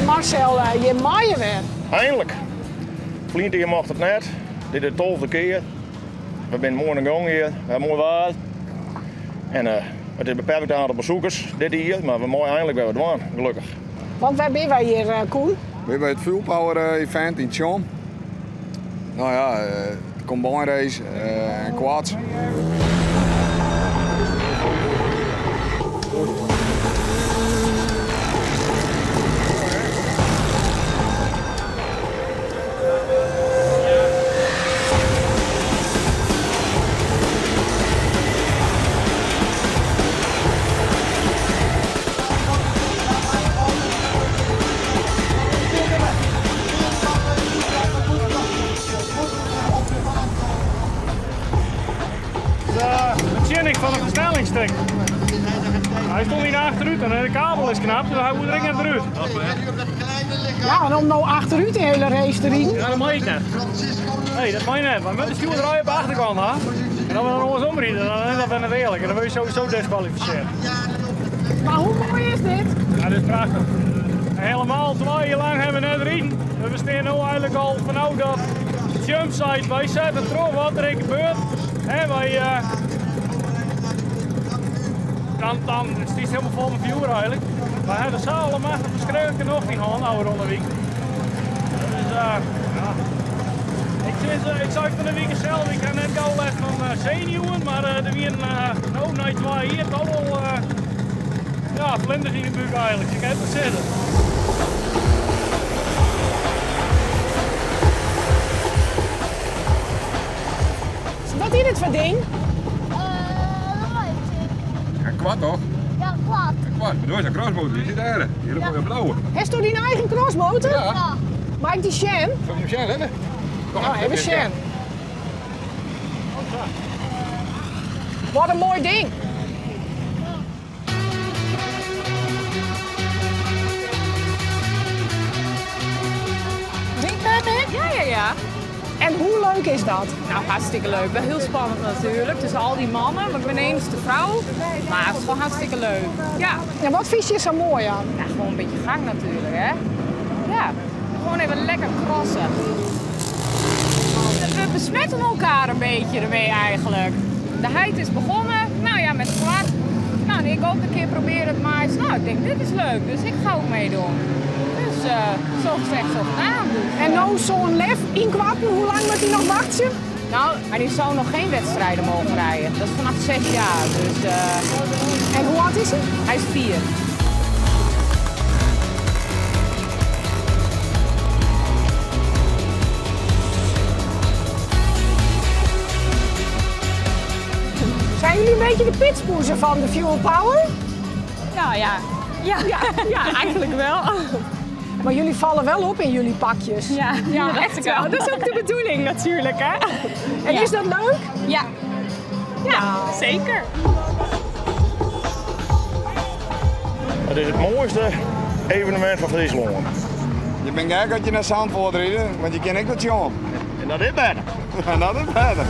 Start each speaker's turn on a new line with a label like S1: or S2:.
S1: Want Marcel, jim meie wer.
S2: Einlik! Ferline jier mocht it net. Dit is de tolfde kear. We binne moai oan de gong hjir. We hawwe moai waar. En it is beperkt aantal besoekers dit jier, mar we meie einlik wer wat dwaan, gelokkich.
S1: Want wêr binne wy hjir, Koen?
S3: We binne by it Fuel Power event yn Tsjom. No ja, de combine race en quads.
S4: De betsjinning fan de fersnellingsstik. Hy stond yn de achterút en de kabel is knap, dus hy woe der ek net wer út.
S1: Ja, en om no achterút de hiele race te riden.
S4: Ja, dat mei ek net. Nee, dat mei net. Wy moatte stjoerderij op de achterkant ha. En as we dan oarsom ride, dan is dat wer net earlik en dan wurdt je sowieso diskwalifisearre.
S1: Mar hoe moai is dit?
S4: Ja, dit is prachtich. Helemaal twa jier lang hawwe we net riden. We stean no eigenlik al fanôf dat Jump seit, wy sette troch wat der ek gebeurt. Hè, wy, dan, dan stiest helemaal fol mei fjoer eigenlik. Wy hawwe sa allemachtig ferskriklik nocht yn hân ôfrûne wike. Dus ja. Ik, sis, ik sei fan de wike sels, ik ha net gau lêst fan senuwen, mar der wienen no nei twa jier toch wol ja, flinders yn de búk eigenlik. Ik ha it wol sizze.
S1: Wat is dit foar ding?
S3: In quad toch?
S5: Ja, quad.
S3: Een quad, maar dat is een crossmotor, die zit daar. Die hele mooie blauwe.
S1: Hast do dyn eigen crossmotor?
S3: Ja.
S1: Mei ik dy sjen?
S3: Zal ik hem sjen, hè? Kom,
S1: Nou, even sjen. Wat in moai ding. Dit ben ik?
S6: Ja, ja, ja.
S1: En hoe leuk is dat?
S6: Nou, hartstikke leuk. Wel heel spannend natuurlijk. Tussen al die mannen, want ik ben de enige vrouw. Maar het is gewoon hartstikke leuk. Ja.
S1: En wat vind je zo mooi aan?
S6: Ja, gewoon een beetje gang natuurlijk, hè. Ja, gewoon even lekker crossen. We besmetten elkaar een beetje ermee eigenlijk. De heit is begonnen, nou ja, met kwart. Nou, en ik ook een keer proberen het maar eens. Nou, ik denk, dit is leuk, dus ik ga ook meedoen. Dus zo gezegd, zo gedaan. Dus,
S1: En nou zo'n lef in Kwatten, hoe lang moet hij nog wachten?
S6: Nou, maar die zou nog geen wedstrijden mogen rijden. Dat is vanaf 6 jaar. Dus,
S1: En hoe oud is hij?
S6: Hij is 4.
S1: Zijn jullie een beetje de pitspoezen van de Fuel Power?
S6: Nou ja. Ja, ja, ja, eigenlijk wel.
S1: Maar jullie vallen wel op in jullie pakjes.
S6: Ja,
S1: Ja,
S6: dat
S1: echt
S6: wel.
S1: wel.
S6: Dat is ook de bedoeling natuurlijk, hè?
S1: En
S6: Ja.
S1: is dat leuk?
S6: Ja. Ja, zeker.
S2: Het is het mooiste evenement van Fryslân.
S3: Je bent gek als je naar Zandvoort rijdt, want je kent ik dat John.
S2: En dat is beter.
S3: En dat is beter.